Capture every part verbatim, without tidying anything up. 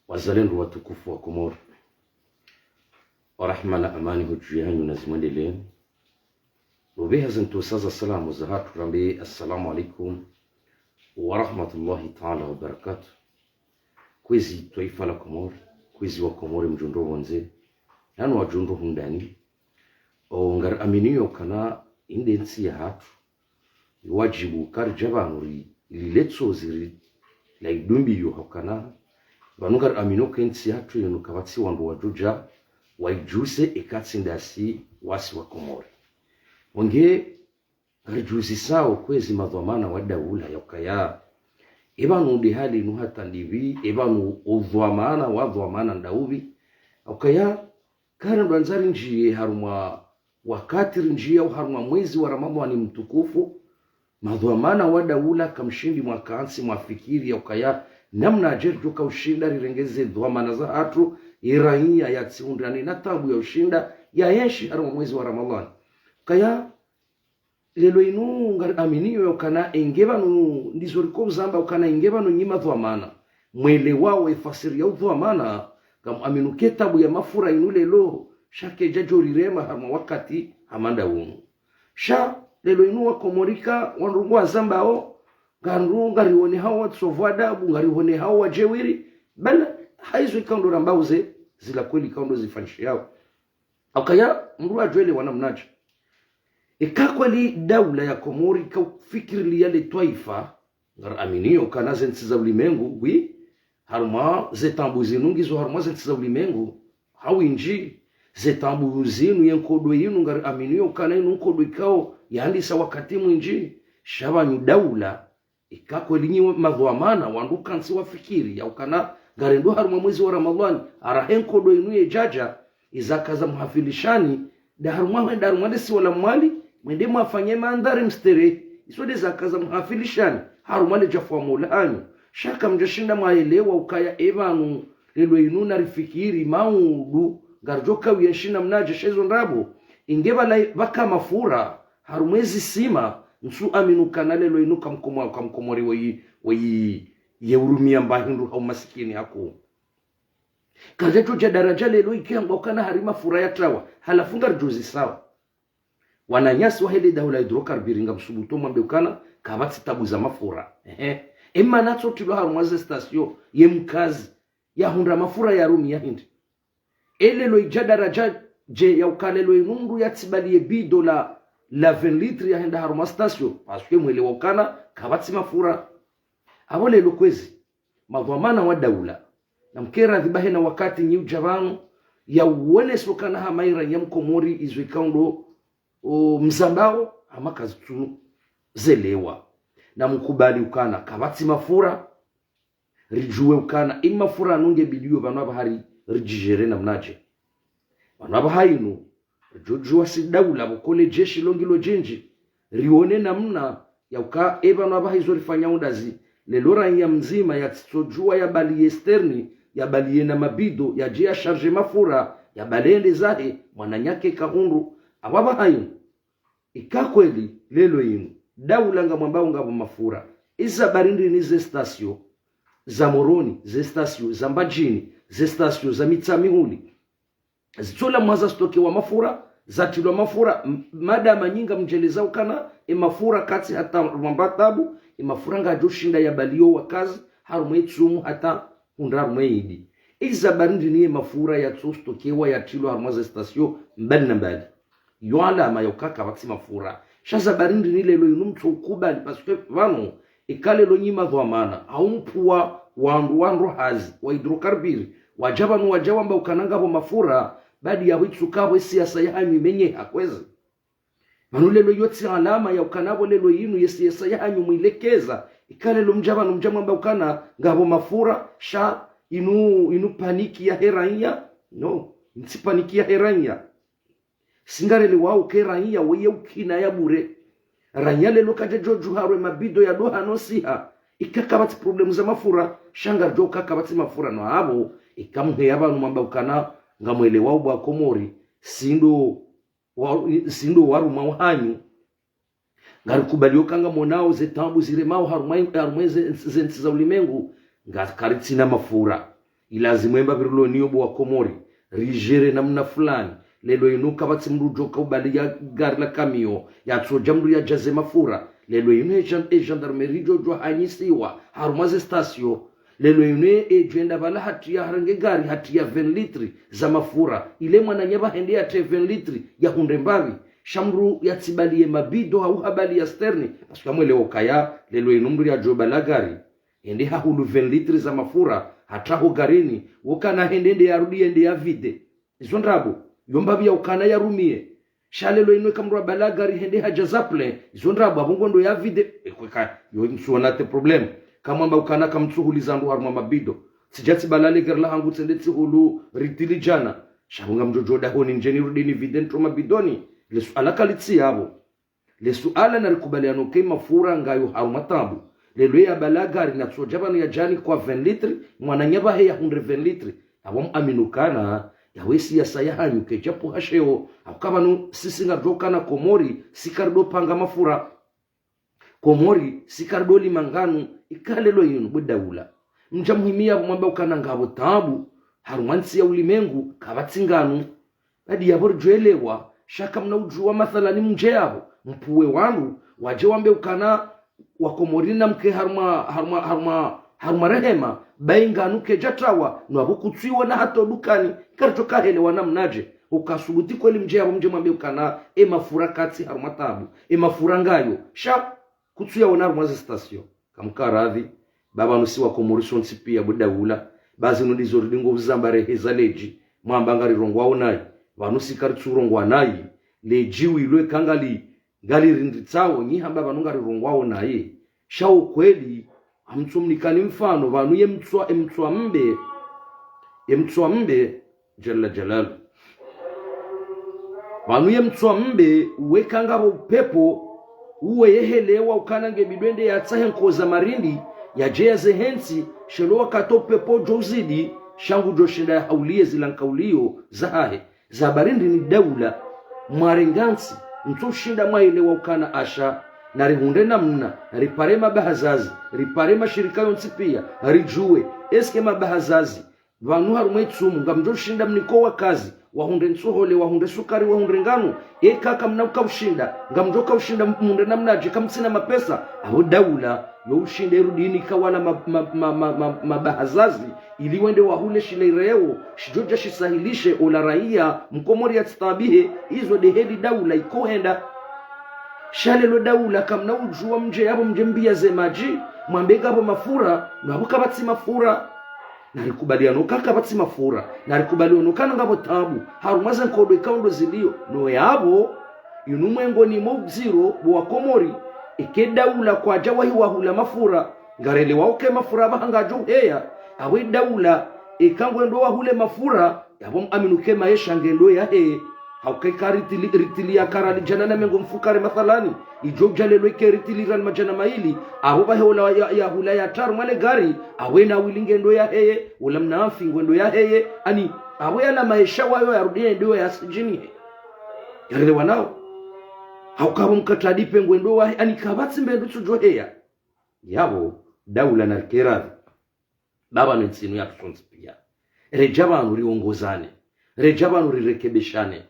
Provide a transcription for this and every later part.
Wazalendo watukufu wa Komori, wa rahma na amani ho dju yahanyu nazimwendelee. Rupveha zintrusa za salamu zahatru rambe assalamu alaikum wa rahmatullahi taala wa barakatuh. Kwezi twaifa la Komori, kwezi wa Komori mdjo ndro pvondze, nanu wadjo ndro hundani, o ngari aminio ukana inde ntsi yahatru, iwajibu karidja pvanu ri, lile tsozi ri, la idumbi yo haukana, pvanu ngari aminio ke ntsi yahatru yinu kapvatsi wandru wadjodja, waidjuse eka tsi ndasi wasi wa Komori. Wonge, ngaridjuzisao kwezi madhwamana wa daula yaukaya, epvanu nde hali inu hata ndipvi, epvanu udhwamana wa dhwamana ndaupvi, yaukaya, kari ndo andza rindjiye harumwa wakati rindjiya harumwa mwezi wa Ramadhwani mtukufu, madhwamana wa daula kamshindi mwakantsi mwafikiri yaukaya namna aje ridjoka ushinda rirenge ze dhwamana zahatru, ye raiya yatsihundrane na tabu ya ushinda yaenshi harumwa mwezi wa Ramadhwani. Ukaya, leo inu ngari aminio yaukana enge pvanu ndizo riko uzamba ukana enge pvanu nyi madhwamana, mwelewao efasiri ya udhwamana, ngamu aminio ke tabu ya mafura inu leo, sha kayidjadjo rirema harumwa wakati hama nda unu. Sha, leo inu wa Komori ka, wandru ngwazambao, ngandru ngarionehao watsovu adabu, ngarionehao wadjeuri, bala, haizo ikao ndo rambao ze, zila kweli ikao ndo zifanyishiyao. Ukaya, mndru adjwelewa namnadje. Eka kweli daula ya Komori kaufikirilia le twaifa, ngari aminio ukana ze ntsi za ulimengu, wi, harumwa ze tabu zinu ngizo harumwa ze ntsi za ulimengu, ha windji, ze tabu zinu ye nkodo inu ngari aminio ukana inu nkodo ikao, yahandisa wakati mwindji, sha pvanu daula, eka kweli nyi madhwamana wandru kantsi wafikiri yaukana ngarendo harumwa mwezi wa Ramadhwani, arahe nkodo inu yedjadja, izaka za muhafilishani, nda harumwa, nda harumwa le siwa la Mwali, mwende mwafanye mandhari msterehi, izo nde zaka za muhafilishani, harumwa le djafu wa mola hanyu. Sha kamdjashinda mwaelewa ukaya epvanu, leo inu narifikiri maudu, ngaridjoka uyenshi namnadje sha izo ndrabo, inge pvala pvaka mafura, harumwa ezisima, ntsu amini ukana leo inu ka mkomo, ka mkomori woyi, woyi, ye urumia mba hindru ha umasikini hakuu. Karidjadjo dja daradja leo ikao ngwa ukana hari mafura yatrawa, halafu ngaridjuzisao. Wananyasi wahe le daula hydrocarbures ngamsubutu mwambe ukana, kapvatsi tabu za mafura. Ehe. Emana tsotrilwa harumwa ze station, ye mkazi, yahundra mafura yarumia hindri. E leo idja daradja dje yauka leo inu mndru yatsibali ye bido la, la vingt litres yahenda harumwa station, parce que mwelewa ukana, kapvatsi mafura. Apvo leo kwezi, madhwamana wa daula, namke radhi bahe na wakati nyi udja pvanu, yauonesa ukana hama iraiya mkomori izo ikao ndo, o, mzambao, hama kazitsu zelewa. Namkubali ukana, kapvatsi mafura, ridjuwe ukana, inu mafura anu nge bidiyo pvanu apvaha ri, ridjigere namnadje. Pvanu apvaha inu, ridjodjuwa si daula pvoko le jeshi lo ngilo djindji, rione namna yauka epvanu apvaha izo rifanyao ndazi, leo raiya mdzima yatsitsodjuwa yabali ye sterni, yabali yena mabido, yadje ya charge mafura, yabali yende zahe, mwananyake kahundru, apvaha inu. Ika kweli, leo inu, daula ngamwambao ngapvo mafura, iza barindri ni ze station za Moroni, ze station za Mbadjini, ze station za Mitsamihuli, zitsola mwaza stokewa mafura, zatrilwa mafura, m-, madama nyi ngamdjeleza ukana, e mafura katsi hata mwamba tabu, e mafura ngadjoshinda yabaliyo wakazi, harumwa e tsumu hata hundra harumwa e idi. Iza barindri ni e mafura yatso stokewa yatrilwa harumwa ze station mbali na mbali. Yo alama yauka kapvatsi mafura. Sha za barindri ni leo inu mtso ukubali, parce que pvanu, ika leo nyi madhwamana, hau mpvuwa wandru wandru hazi, wa hydrocarbures, wadja pvanu wadja wamba ukana ngapvo mafura, badi ya hwitsuka pvo e siasa yahanyu imenyeha kwezi. Pvanu leo iyo tsi alama ya ukana pvo leo inu ye siasa yahanyu mwilekeza, ika leo mdja pvanu mdja mwamba ukana ngapvo mafura, sha inu, inu paniki yahe raiya, no, ntsi paniki yahe raiya. Si ngarelewao uka e raiya weye ukina ya bure. Raiya leo kadjadjodjuha harumwa e mabido ya doha no siha. Ika kapvatsi problème za mafura, sha ngaridjuwa uka kapvatsi mafura no apvo, ika mheya pvanu mwamba ukana, ngamwelewao bo wa Komori, si ndo wa, si ndo warumwa wahanyu. Ngarikubaliyo uka ngamonao ze tabu ziremao harumwa, harumwa ze, ze ntsi za ulimengu, nga karitsina mafura. Ilazimu emba pvirulo niyo bo wa Komori, rijere namna fulani. Lelo inu kapvatsi mndru udjo kaubali ya gari la kamiyo, yatsodja mndru yadjaze mafura. Lelo inu ejan-, ejandarmeri idjo djwa hanyisiwa harumwa ze stasio. Lelo inu edjo enda pvala hata ya harenge gari hata ya vingt litres za mafura. Ile mwananya pvahende yatre vingt litres yahundre mbapvi. Sha mndru yatsibali ye mabido hau habali ya sterni. Parce que ngamwelewo kaya, lelo inu mndru yadjo bala gari, hende hahulu vingt litres za mafura, hata ho garini, wokana hende nde yarudi yende ya vide. Izo ndrabo, yo mbapvi ya ukana yarumiye. Sha lelo inu eka mndru abala gari hende hadjaza plein, izo ndrabo, apvo ngondo ya vide, ekweka, yo ntsuona te problème. Kamwamba ukana kamtsuhuliza ndru harumwa mabido. Tsidja tsibala le gari lahangu tsende tsihulu ritili djana. Sha pvo ngamdjo djo dahoni ndjeni rudi ni vide nitro mabidoni. Le suala kalitsi yapvo. Le suala narikubaliane uka emafura ngayo harumwa tabu. Lelo yabala gari natsodja pvanu yadjani kwa vingt litres, mwananya pvahe yahundre vingt litres. Apvo muamini ukana, yawe siyasa yahanyu kedjapvo hasheo, hauka pvanu sisi ngaridjo kana Komori, si karidjo panga mafura. Komori, si karidjo lima nganu, ika lelo inu bo daula. Mdja muhimi yapvo mwamba ukana ngapvo tabu, harumwa ntsi ya ulimengu, kapvatsi nganu. Badi yapvo ridjo elewa, sha kamna udjuwa mathalani mdje yapvo, mpvuwe wandru, wadje wambe ukana wa Komori namke harumwa, harumwa, harumwa, harumwa rehema, bayi nganu kedja trawa, no apvo kutsiwo na hata dukani, karidjo kahelewa namnadje, ukasubuti kweli mdje yapvo mdje mwambe ukana, emafura katsi harumwa tabu, emafura ngayo, sha kutsuyawona harumwa ze stasio. Kamkaradhi, ba pvanu si wa Komori sontsi pia bo daula, ba zinu ndizo ridingo uzamba reheza ledji, mwamba ngarirongwao nayi, pvanu si karitsurongwa nayi, ledji wilo eka ngali, ngalirindritsao, nyi hamba pvanu ngarirongwao nayi. Sha ukweli, hamtsumnikani mfano, pvanu ye mtswa, emtswa mbe, emtswa mbe, Jalla Jalalu. Pvanu ye mtswa mbe, uweka ngapvo upepvo, uwe yehelewa ukana nge bidwende yatsahe nkoza marindi, yadje yazehentsi, shelo wakati upepvo djo uzidi, sha ngudjo shinda yahauliye zila nkauliyo zahahe. Za barindi ni daula, mwarengantsi, mtso ushinda mwaelewa ukana asha, narihundre namna, ripare mabahazazi, ripare mashirika yontsi pia, ridjuwe, eske mabahazazi, pvanu harumwa itsumu, ngamdjo ushinda mniko wakazi, wahundre ntsohole, wahundre sukari, wahundre nganu, eka kamna uka ushinda, ngamdjo uka ushinda mhundre namnadje, kamtsina mapesa, apvo daula, yo ushinde rudi inika wala ma, ma, ma, ma, ma, mabahazazi, ili wende wahule shile ireo, shidjodja shisahilishe ola raiya, mkomori yatsitaabihe, izo de heli daula ikohenda. Sha lelo daula kamna udjuwa mdje yapvo mdje mbiya ze madji, mwambe ngapvo mafura, no apvo kapvatsi mafura. Narikubaliane uka kapvatsi mafura, narikubaliane uka ngapvo tabu, harumwa ze nkodo ikao ndo ziliyo, no yapvo, inu mwengoni mwa udziro, bo wa Komori, eke daula kwadja wahi wahula mafura, ngarelewao uka emafura apvaha ngadjo uheya, apvo edaula, eka ngwendo wahule mafura, yapvo muamini uka emaesha ngendo yaheye, hauka eka ritili, ritili ya karali djana na mengo mfukare mathalani, idjo udja lelo eke ritili rali madjana mayili, apvo pvahe ola ya, yahula ya traru mwa le gari, apvo ena wili ngendo yaheye, ola mna afi ngwendo yaheye, ani, apvo yala maesha wayo yarudi yende yasijinihe. Yarelewanao. Hauka apvo mkatadi pe ngwendo wahe, ani kapvatsi mbe ndru tsudjo heya. Yapvo, daula narikeradhi. Ba pvanu ntsi inu yatru sontsi pia. Redja pvanu riongozane. Redja pvanu rirekebeshane.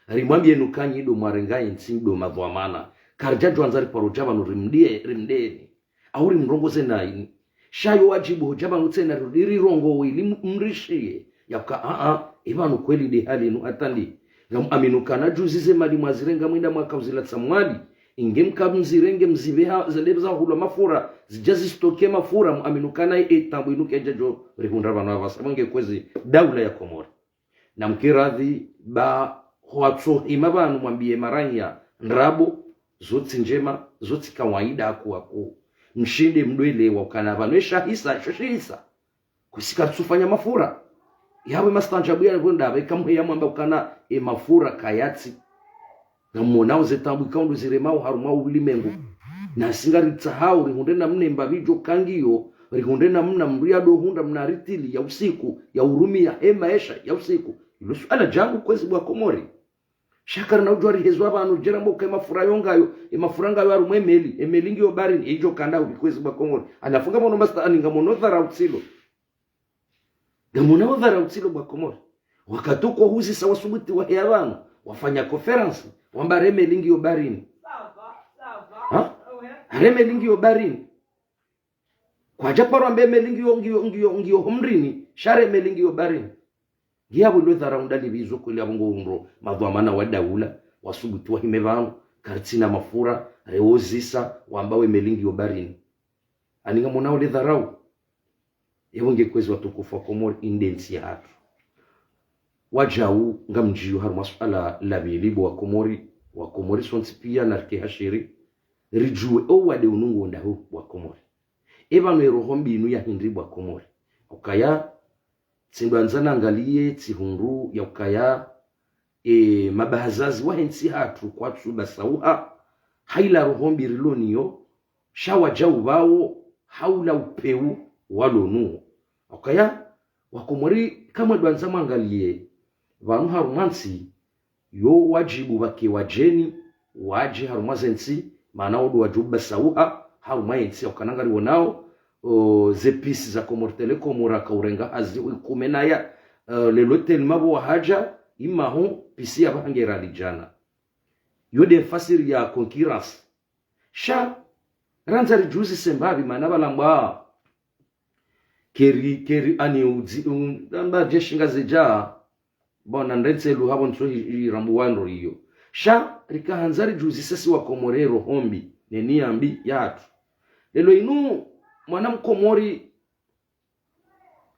Rimwambiye nuka nyi ndo mwarenga entsi ndo madhwamana. Karidja djwandza riparo dja pvanu rimdiye, rimdeni. Au rimrongoze nayi. Sha yo wadjibu hodja pvanu tsena rudi rirongowe ili m-, mrishiye. Yaka, a, a, epvanu kweli de hali inu hata ndi. Ngamuamini ukana djuzi ze mali mwazirenga mwinda mwaka uzilatsa Mwali. Inge mka mzirenge mzipveha, zende zahulwa mafura, zidja zistoke mafura, muamini ukana e tabu inu kedja djo rihundra pvanu apvasa, mwange kwezi daula ya Komori. Namkiradhi ba hwatso hima pvanu mwambiye maranya, ndrabo, zotsi ndjema, zotsi kawaida aku aku. Mshinde mdwelewa ukana pvanu esha hisa, sho shihisa. Kwezi karitsufanya mafura. Yapvo emastanjabu ya pvo ndapvo, eka mheya mwamba ukana emafura kayatsi. Ngamonao ze tabu ikao ndo ziremao harumwa ulimengu. Nasi ngaritsahao, rihundre namna embapvi djo kangiyo, rihundre namna mndru yado hundra mna ritili ya usiku, ya urumia, emaesha ya usiku. Ilo suala djangu kwezi bo wa Komori. Sha karina udjuwa rihezwa pvanu, djera mbo uka emafura yo ngayo, emafura ngayo harumwa emeli, emeli ngiyo baharini, idjo kanda hupvi kwezi bo wa Komori. Halafu ngamono masta ani ngamono dhara utsilo. Ngamwona udharau tsi lo bo wa Komori. Wakati uko huzisa wasubuti waheya pvanu, wafanya conférence, wamba ye meli ngiyo baharini. Ha? Ye meli ngiyo baharini. Kwadja paro wambe ye meli ngiyo, ngiyo, ngiyo, ngiyo homndrini, sha ye meli ngiyo baharini. Ngiyo pvo lo dharau ndalipvizo kweli apvo ngo undro, madhwamana wa daula, wasubuti wahime pvanu, karitsina mafura, rewozisa, wamba ye meli ngiyo baharini. Ani ngamwona ule dharau. Ewe nge kwezi watukufu wa Komori, inde ntsi yahatru. Wadjau ngamdjiyo harumwa suala la pvili bo wa Komori, wa Komori sontsi pia narike hashiri. Ridjuwe o wade unu ngo ndahu bo wa Komori. Epvanu eroho mbi inu ya hindri bo wa Komori. Ukaya, tsindrwandza nangaliye, tsihundru ya ukaya, e, mabahazazi wahe ntsi yahatru kwatsu basauha, ha ila roho mbi rilo nayo, sha wadjau pvao, ha ula upeu walo nuwo. Ukaya, wa Komori kamwe ndrwandza mwangaliye, pvanu harumwa ntsi, yo wadjibu pvake wadjeni, wadje harumwa ze ntsi, mana wo ndo wadjo basauha, harumwa ye ntsi, ukana ngariwonao, o, ze pisi za Comores Telecom raka urenga hazi ikume naya, e, lelo telima pvo wahadja, imaho, pisi ya pvaha nge rali djana. Yo nde mfasiri ya concurrence. Sha, randza ridjuzise mbapvi mana pvalambwa. Keri, keri, ani udzi, um, amba dje shinga zedja. Bona ndrentse lu hapvo ntso hi, hi rambu wandro iyo. Sha, rikahandza ridjuzise si wa Komori roho mbi, ne niya mbi yahatru. Lelo inu, mwana Mkomori,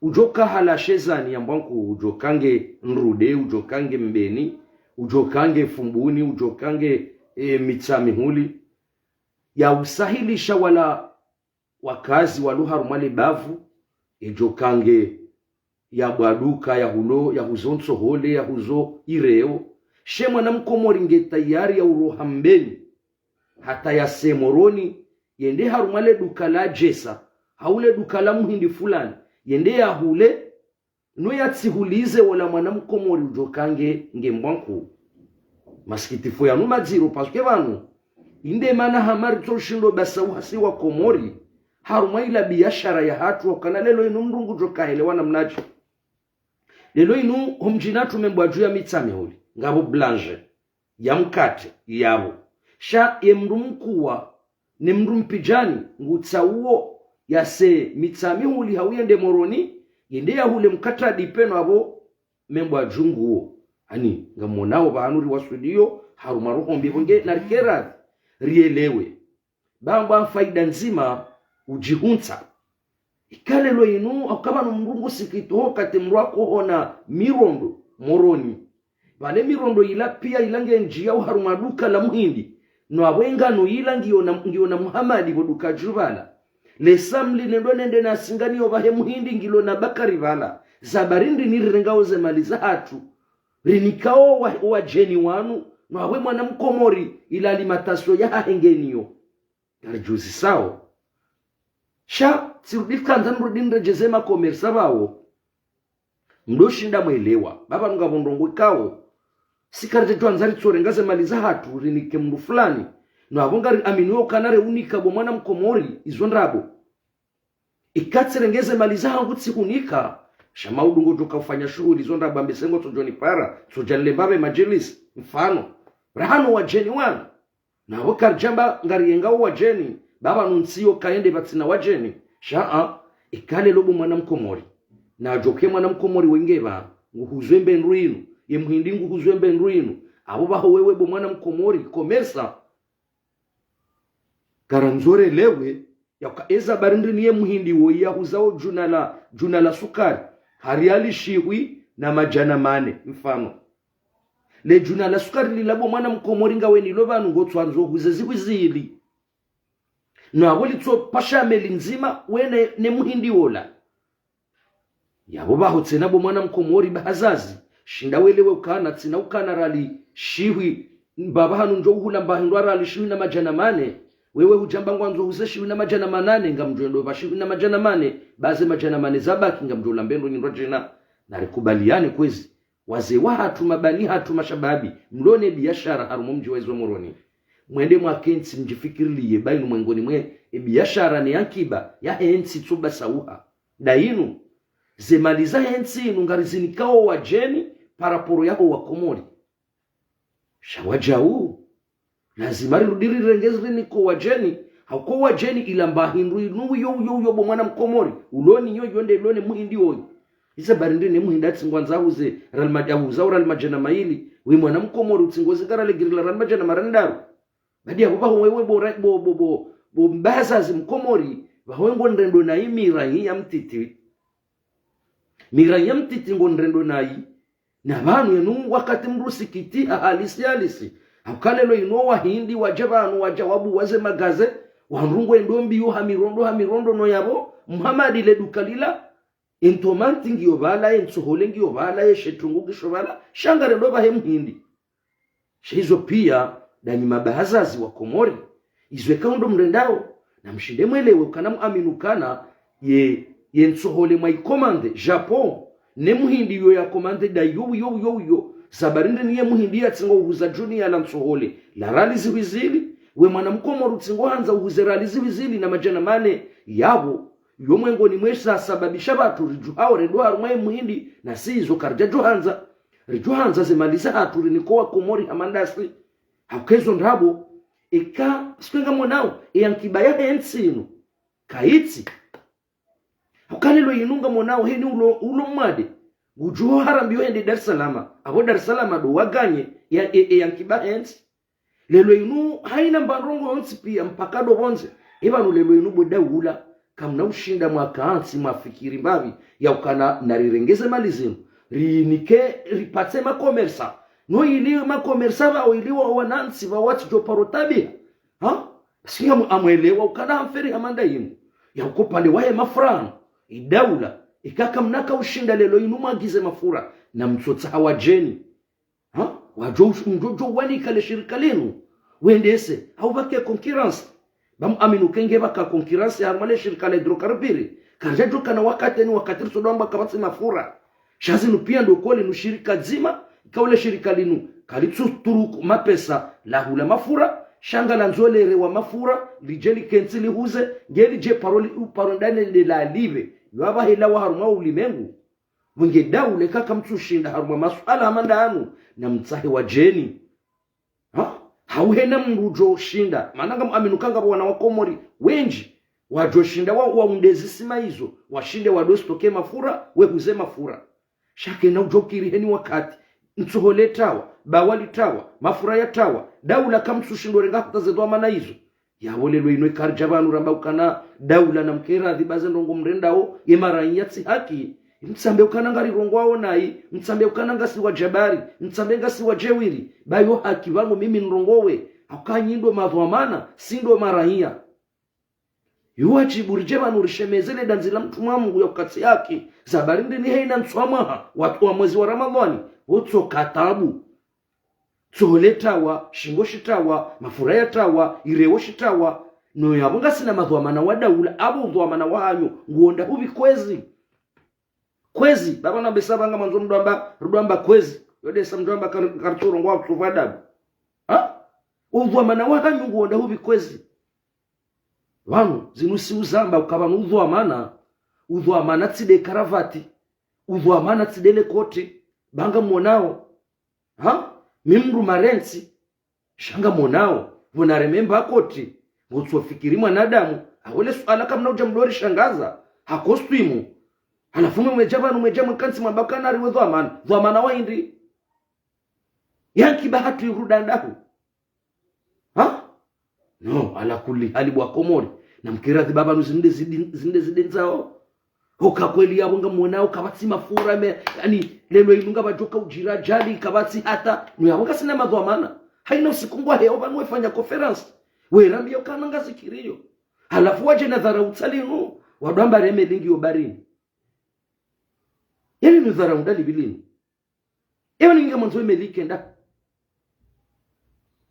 udjoka hala Shezani ya Mbwankuu, udjoka nge Ndrude, udjoka nge Mbeni, udjoka nge Fumbuni, udjoka nge, e, Mitsamihuli. Ya usahilisha wala wakazi walo harumwa le bavu, edjoka nge ya bwaduka, ya hulo, ya huzo Ntsohole, ya huzo Ireo. She mwana Mkomori nge tayari ya uroha Mbeni, hata yase Moroni, yende harumwa le duka la Jesa, hau le duka la muhindi fulani, yende ya hule, no yatsihulize wola mwana Mkomori udjoka nge, nge Mbwankuu. Masikitifu yanu madziro, parce que pvanu, inde mana hama ritso shindo basauha si wa Komori, harumwa ila biashara yahatru, ukana lelo inu mndru ngudjoka helewa namnadje. Lelo inu, homdjini hatru Membwadjuu ya Mitsamihuli, ngapvo boulangerie, ya mkate, yapvo. Sha ye mndru mkuwa, ne mndru mpidjani, ngutsauo, yase Mitsamihuli hau yende Moroni, yende ya hule mkate adipeno apvo Membwadjuu nguwo. Ani, ngamwonao pvanu riwasudiyo, harumwa roho mbi pvo nge narike radhi, rielewe. Pvambwa faida ndzima udjihuntsa. Ika lelo inu, hauka pvanu mndru ngusikitiho wakati mndru akohona mirondo, Moroni. Pvale mirondo ila pia ila ngendjiyao harumwa duka la muhindi. No apvo engano ila ngiyo na, ngiyo na Muhamadi pvo duka dju pvala. Le samli nendo nende na singani yo pvahe muhindi ngilo na Bakari pvala. Za bari ndini rirengao ze mali zahatru. Rinikao wa, wadjeni wanu. No apvo mwana Mkomori ila alimentation yahahe ngeniyo. Ngaridjuzisao. Sha, tsirudi kandza nirudi niredjeze makomersa pvao. Mdo shinda mwelewa. Pvapva ngapvo ndrongoo ikao. Si karidje djwandza ritsorenga ze mali zahatru, rinike mndru fulani. No apvo ngari aminiwo ukana reunika bo mwana Mkomori, izo ndrabo. Ika tsirenge ze mali zahangu tsihunika. Sha maudu ngodjoka ufanya shuhuli, izo ndrabo ambe se ngotsodjonipara, tsodja nile mbapve madjilisi. Mfano. Rahano wadjeni wanu. Na pvo karidjamba ngariyenga wo wadjeni, pvapva no ntsi yo kayende pvatsina wadjeni. Sha a, ika lelo bo mwana Mkomori. Na djoke mwana Mkomori wenge pva, nguhuzwe mbe ndru inu, ye muhindi nguhuzwe mbe ndru inu. Apvo pvaho wewe bo mwana Mkomori, komersa. Karandzo relewe, yauka eza bari ndini ye muhindi wo yahuzao djuna la, djuna la sukari. Ha riali shihwi na madjana mane, mfano. Le djuna la sukari lila bo mwana Mkomori ngawe nilo pvanu ngotsoandzo huze zihwi zili. No apvo litso pasha meli ndzima wene ne muhindi wola. Yapvo pvaho tsena bo mwana Mkomori bahazazi. Shinda welewe ukana, tsina ukana riali shihwi. Mbapva hanu ndjo uhula mba hindru riali shihwi na madjana mane. Wewe hudjamba ngwandzo huze shihwi na madjana manane, ngamdjo endo pva shihwi na madjana mane. Ba ze madjana mane zabaki ngamdjo ula mbe ndru nyindru djina. Narikubaliane kwezi. Wazee wahatru, mabani hatru, mashababi, mlo ne biashara harumwa mdji wa izo Moroni. Mwende mwakentsi mdjifikiriliye, ba inu mwengoni mwe, e biashara ne ankiba, yahe ntsi tsuba sauha. Nda inu, Ze mali zahe ntsi inu ngarizinikao wadjeni, par rapport yaho Wakomori. Sha wadjau, lazima rirudi rirenge zirinike wadjeni. Hauka wadjeni ila mba hindru inu uyo, uyo, uyo bo mwana Mkomori. Ulo ni yo, yo nde lo ne Muhindi oyo. Iza bari nde ne Muhindi atsi ngwandzo ahuze riali madja, ahuza riali madjana mayili. We mwana Mkomori utsi ngozi kara legirila riali madjana marandaru. Badi yapvo pvaho wewe bo, bo, bo, bo, bo mbahazazi Mkomori, pvaho we ngo nrendo na yi mirahi ya mtiti. Mirahi ya mtiti ngo nrendo na yi. Na pvanu yenu wakati mdru sikiti ha halisi halisi. Hauka leo inu Wahindi wadja pvanu wadja wabuwa ze magaze, wandru ngwendo mbiyo ha mirondo, ha mirondo no yapvo, Muhamadi le duka lila, ye ntomati ngiyo pvala, ye ntsohole ngiyo pvala, ye shetungu ngisho pvala, sha ngarendo pvahe Muhindi. Sha izo pia, ndanyi mabahazazi Wakomori, izo eka ndo mrendao, na mshinde mwelewe ukana muamini ukana, ye, ye ntsohole mwa ikomande, Japon, ne Muhindi yo ya komande nda yo, yo, yo, yo, za bari nde ni ye Muhindi yatsi ngo uhuza djuni ya la ntsohole, la riali zihwi zili, we mwana Mkomori utsi ngo handza uhuze riali zihwi zili na madjana mane, yapvo, yo mwengoni mwe za sababisha pvatsu ridjuhao rendo harumwa ye Muhindi, na si izo karidja djuhandza. Ridjuhandza ze mali zahatru rinike Wakomori hama ndasi. Hauka izo ndrabo, eka, sike ngamonao, ye ankiba yahe ntsi inu. Kayitsi. Hauka leo inu ngamonao heni ulo, ulo mwade. Ngudjuho harambiyo hende Dar es Salaam. Apvo Dar es Salaam ndo waganye ye, ye, ye ankiba yahe ntsi. Leo inu hayina mba ndrongo yontsi pia mpaka ndo pvondze. Epvanu leo inu bo daula, kamna ushinda mwakantsi mwafikiri mbapvi, ya ukana narirenge ze mali zinu. Rinike, ripatse makomersa. No ili makomersa pvao ili wa wanantsi pvao watsidjo paro tabiha. Ha? Sike ngamu-, ngamwelewa ukana hamferi hama nda yinu. Ya uka upande wahe mafura. Ye daula. Eka kamna ka ushinda leo inu mwagize mafura. Na mtsotsaha wadjeni. Ha? Wadjo, mdjo, djo wanika le shirika linu. Wendese, hau pvake concurrence. Ba muamini uka nge pvaka concurrence harumwa le shirika le hydrocarbures. Karidja djo kana wakati ni wakati ritsodo amba kapvatsi mafura. Sha zinu pia ndo kole nu shirika dzima, ika ule shirika linu. Kalitsu turuku mapesa la hula mafura, sha ngalandzo lerewa mafura, lidje likentsi lihuze, nge lidje paro li-, uparo ndani le la live. Yo apvaha hela wa harumwa ulimengu. Mwinge daula eka kamtsushinda harumwa masuala hama nda yanu, na mtsahe wadjeni. Ha? Hau hena mdru djo shinda. Mana ngamuamini uka ngapvo wana Wakomori wendji. Wadjo shinda wa, wa undezi sima izo. Washinde wado stoke mafura, wehuze mafura. Sha kena udjo kiri heni wakati. Ntsohole tawa, bawa litawa, mafura yatawa. Daula kamtsushindo renga hata ze dhwamana izo. Yapvo leo inu ikaridja pvanu ramba ukana daula na mkeradhi ba ze ndrongo mrendao, ye maraiya tsi haki. Mtsambe ukana ngarirongoao nayi, mtsambe ukana ngasi wa jabari, mtsambe ngasi wa jewiri. Ba yo haki pvangu mimi nrongowe, hauka nyi ndo madhwamana, si ndo maraiya. Yo wadjibu ridje pvanu rishemeze le dandzi la mtrumwa Mungu ya uka tsi haki, za bari nde ni hayina ntswa mwaha, watu wa mwezi wa Ramadhwani, wotsoka tabu. Tsohole tawa, shingo shitawa, mafura yatawa, ireo shitawa. No yapvo ngasina madhwamana wa daula, apvo udhwamana wahanyu, nguonda hupvi kwezi. Kwezi, baba na besa pvanga mandzo mdru amba, rudwamba kwezi. Yo ndesa mdru amba kar-, kartsorongoa kutsuva adabu. Ha? Udhwamana wahanyu nguonda hupvi kwezi. Pvanu, zinu si uzamba uka pvanu udhwamana, udhwamana tsi nde karavati, udhwamana tsi nde le koti, ba ngamonao. Ha? Mi mdru marentsi, sha ngamonao, pvo nareme mba koti, ngutsofikiri mwanadamu, hawele suala kamna udja mdori shangaza, ha kostimu. Halafu mwe mwedja pvanu mwedja mwekantsi mwamba ukana riwe dhwamana, dhwamana wa hindri. Yanki bahati urudanda hu. Ha? No, ala kulli hali bo Wakomori. Na mkeradhi ba pvanu zinde zidi-, zinde zide ndzao. Oka kweli yapvo ngamonao kapvatsi mafura me, yani, leo inu ngapvadjoka udjira ajali kapvatsi hata. No yapvo ngasina madhwamana. Hayina usiku ngwaheo pvanu wefanya conférence. Werambiya ukana ngazikiriyo. Halafu wadje na dharau tsi linu. Wadwamba reme lingi yo barini. Yani nu dharau ndali pvi linu. Ewa ninge mwandzo emeli kenda.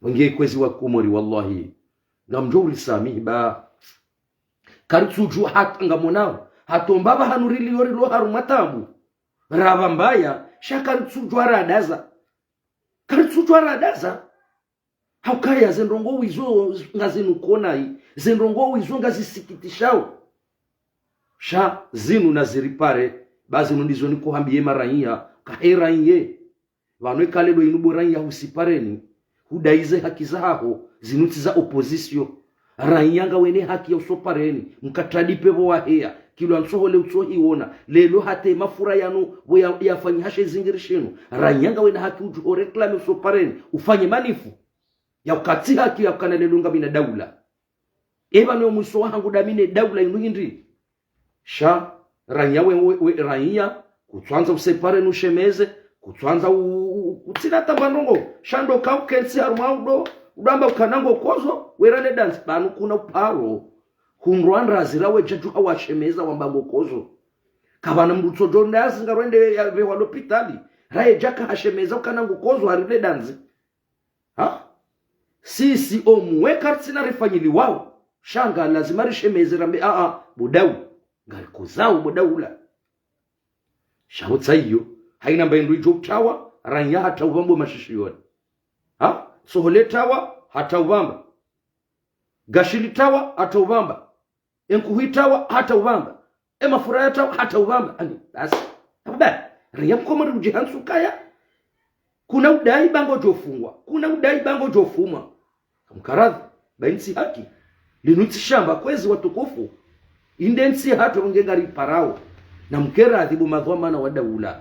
Wange kwezi Wakomori, wallahi. Ngamdjo urisamihi ba. Karitsudjua hata ngamonao. Hata omba pvahanu riliyo rilo harumwa tabu. Rapva mbaya, sha karitsudjua radaza. Karitsudjua radaza. Haukaya ze ndrongoo izo ngazinukonayi, ze ndrongoo izo ngazisikitishao. Sha zinu naziripare, Ba zinu ndizo nikuhambiye maraiya, kahe raiya. Pvanu eka leo inu bo raiya husipareni, hudai ze haki zahaho, zinu tsi za opposition. Raiya ngawena haki ya usopareni, mkatradi pepvo waheya, kilo antsohole utsohiona, leo hata mafura yanu, pvo ya, yafanyiha she zingiri shinu. Raiya ngawena haki udjo réclamer usopareni, ufanye manifu. Ya uka tsi haki ya ukana leo ngamina daula. Eba no mwiso wahangu ndami ne daula inu hindri. Sha, raiya we, we, we, raiya, kutsandza usepare nushemeze, kutsandza u, u, u, kutsina tamba ndrongo. Sha ndo ka ukentsi harumwa udo, udamba ukana ngokozo, wera le dandzi, pvanu kuna uparo. Hundrwa ndrazi ra we djadju hawashemeza wamba ngokozo. Kapvana mndru tsodjo ndazi ngarwende ya pvehwa lopitali. Raye djaka hashemeza ukana ngokozo hari le dandzi. Ha? Sisi omwe karitsina rifanyiliwao. Sha nga lazima rishemeze rambe, a, a, bo daula. Ngarikozao bo daula. Sha utsa iyo. Haina mba indru idjo utawa, raiya hata upvambo mashishiyoni. Ha? Sohole tawa, hata upvamba. Gashili tawa, hata upvamba. Enkuhu itawa, hata upvamba. Emafura yatawa, hata upvamba. Ani, basi. Abuda, raiya mkomori udjihantsu kaya. Kuna udai ba ngodjofungwa. Kuna udai ba ngodjofumwa. Kamkaradhi, ba intsi haki. Linu tsi shamba, kwezi watukufu. Inde ntsi hatru nge ngariparao. Na mkeradhi bo madhwamana wa daula.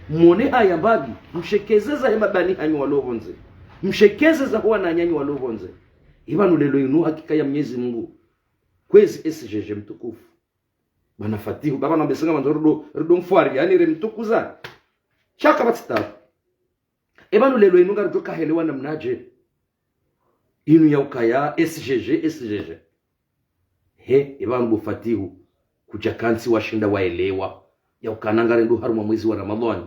Mwone haya mbapvi, mshekezeza he mabani hanyu walo pvondze. Mshekezeza ho wananyanyu walo pvondze. Ipvanu leo inu hakika ya Mnyezi Mungu. Kwezi S G G mtukufu. Bwana Fatihu, baba nambe singa mandzo rudo, rudo mfwari, yani re mtukuza. Sha kapvatsi tabu. Epvanu leo inu ngaridjo kahelewa namnadje. Inu ya ukaya S G G, S G G. He, epvanu bo Fatihu, kudjakantsi washinda waelewa. Ya ukana ngarendo harumwa mwezi wa Ramadhwani.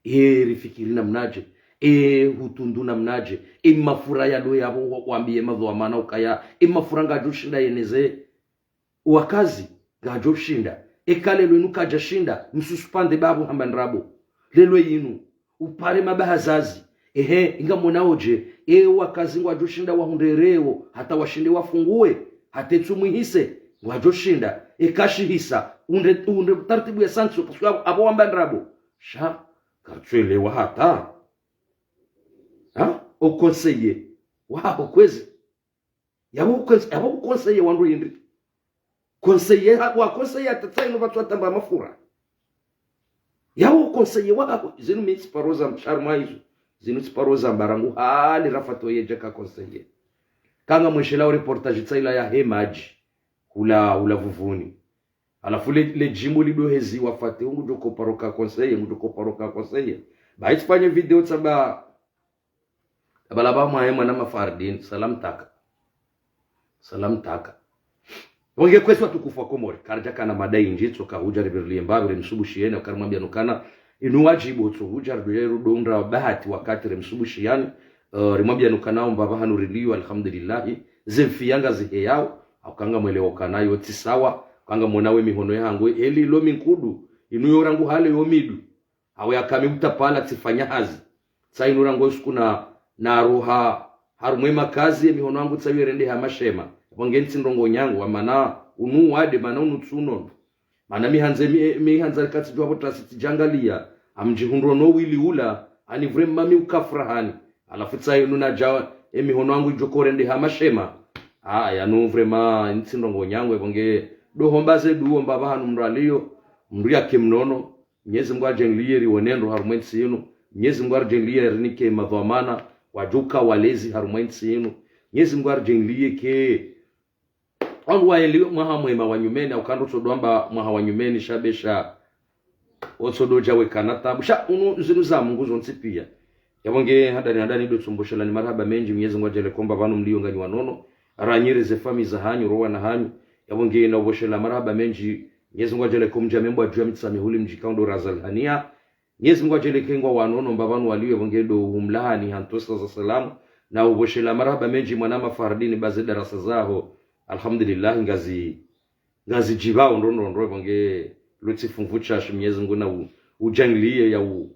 E, rifikiri namnadje. E, hutundu namnadje. E, mafura yalo yapvo wa, wambiye madhwamana ukaya. E, mafura ngadjo shinda yeneze. Wakazi, ngadjo shinda. Eka leo inu kadja shinda, msuspande babu hamba ndrabo. Leo inu, upare mabahazazi. Ehe, inga mwonaodje, e wakazi ngwadjo shinda wahundre reo, hata washinde wafunguwe, hata etsumwihise, ngwadjo shinda. Eka shihisa, undre, undre tartibu ya sanction, parce que apvo, apvo wamba ndrabo. Sha, kartsuelewa hata. Ha? O conseiller. Wa, o kwezi. Yapvo ukonse-, yapvo ukonseye wandru hindri. Konseye ha-, wa konseye hata tsayi no pvatsu watamba mafura. Yapvo ukonseye wa hako, zinu mi tsiparo za msharu mwa izo. Zinu tsiparo za mbarangu hali rafato yedja ka konseye. Kanga mweshela o reportage tsayila ya he madji. Hula, hula Vuvuni. Halafu le, le djimbo lido hezi wafate, ngudjo ko paro ka konseye, ngudjo ko paro ka konseye. Ba itsifanye video tsamba Abalaba mwaye mwana Mafardin, salam taka. Salam taka. Wange kwezi watukufu wa Komori, karidja kana mada indji, tsoka hudja ribiriliye mbapvi, rimsubushiyeni, wakari mwambia nukana, inu wadjibu, tso hudja riduje rudondra bahati wakati rimsubushiyani, eh, rimwambia nukana, mbapvi hanu riliyo, alhamdulillahi, zemfi yanga ziheyao, aukanga mwele okana, yo tsi sawa, kanga mwona we mihono yahangu, eli lo minkudu, inu yo rangu hale yo midu. Hawe akami utapala tsifanya hazi. Tsayi nurango usiku na, na roha harumwa e makazi ye mihono yangu tsayi yerendeha mashema. Yapvo nge ntsi ndrongo nyangu, amana unu wade, mana unu tsunono. Mana mihandze mi-, mihandza katsi djuwa pvo tasi tsidjangaliya. Amdjihundro no wili ula, ani vraiment mi uka furahani. Halafu tsayi nunadja, e mihono yangu idjo korendeha mashema. Ah, yanu vraiment ntsi ndrongo nyangu, yapvo nge dohomba ze duwo mbapvi hanu mraliyo, mriyake mnono. Mnyezi Mungu aridjangiliye riwone ndro harumwa entsi yinu. Mnyezi Mungu aridjangiliye rinike madhwamana, wadjuka walezi harumwa entsi yinu. Mnyezi Mungu aridjangiliye ke. Wangu waelewe mwaha mwema wa nyumeni, aukandro tsodo amba mwaha wa nyumeni, sha be sha. Otsodo dja wekana tabu. Sha unu zinu za Mungu zontsi piya. Yapvo nge handani handani do tsumboshela ni marahaba mendji, Mnyezi Mungu adjale komba pvanu mliyo nganyi wanono. Ranyire ze fami za hanyu, rowa na hanyu. Yapvo nge na uboshela marahaba mendji, Mnyezi Mungu adjale komdja membwa djuwa mitsamihuli mdjika ndo razalhaniya. Mnyezi Mungu adjale kengwa wanono mbapvi hanu waliyo, yapvo nge do humlahani hantosa za salamu. Na uboshela marahaba mendji mwana Mafardini baze darasa zaho. Alhamdulillah, ngazi, ngazi djipvao ndro ndro ndro, yapvo nge lutsi funvu tsashi Mnyezi Mungu na u-, udjangiliye ya u-,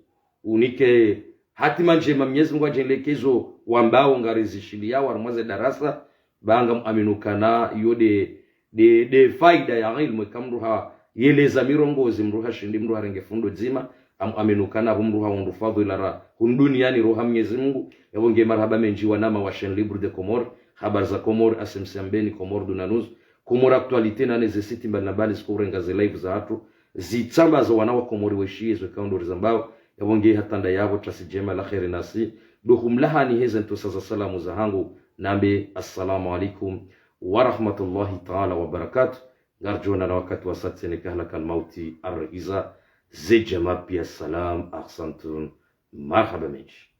unike hatima ndjema Mnyezi Mungu adjangiliye kezo wambao ngarizishiliya harumwa ze darasa, ba ngamuamini ukana iyo de, de, de faida ya ilmu eka mndru ha, yeleza mirongozi, mndru hashindi, mndru harenge fundo dzima, am-, aminuka na pvo mndru hahundru fadhwila ra hunu duniani roha Mnyezi Mungu. Yapvo nge marahaba mendji wanama wa Chaîne Libre de Comores, Habari za Comores, S M C Mbeni, Comores Dunanuzu, Comores Actualité, nane ze site mbali na mbali ziko urenga ze live zahatru, zitsambaza wana wa Komori weshiye zo ikao ndo rizambao. Yapvo nge hatanda yapvo tasi djema la kheri nasi, ndo humlahani heze ntosa za salamu zahangu, nambe assalamu alaikum wa rahmatullahi ta'ala wa barakatuh. Ngarijo onana wakati wasaya tsena, eka halaka almauti arihiza, ze djema pia salam, ahsantum, marahaba mendji.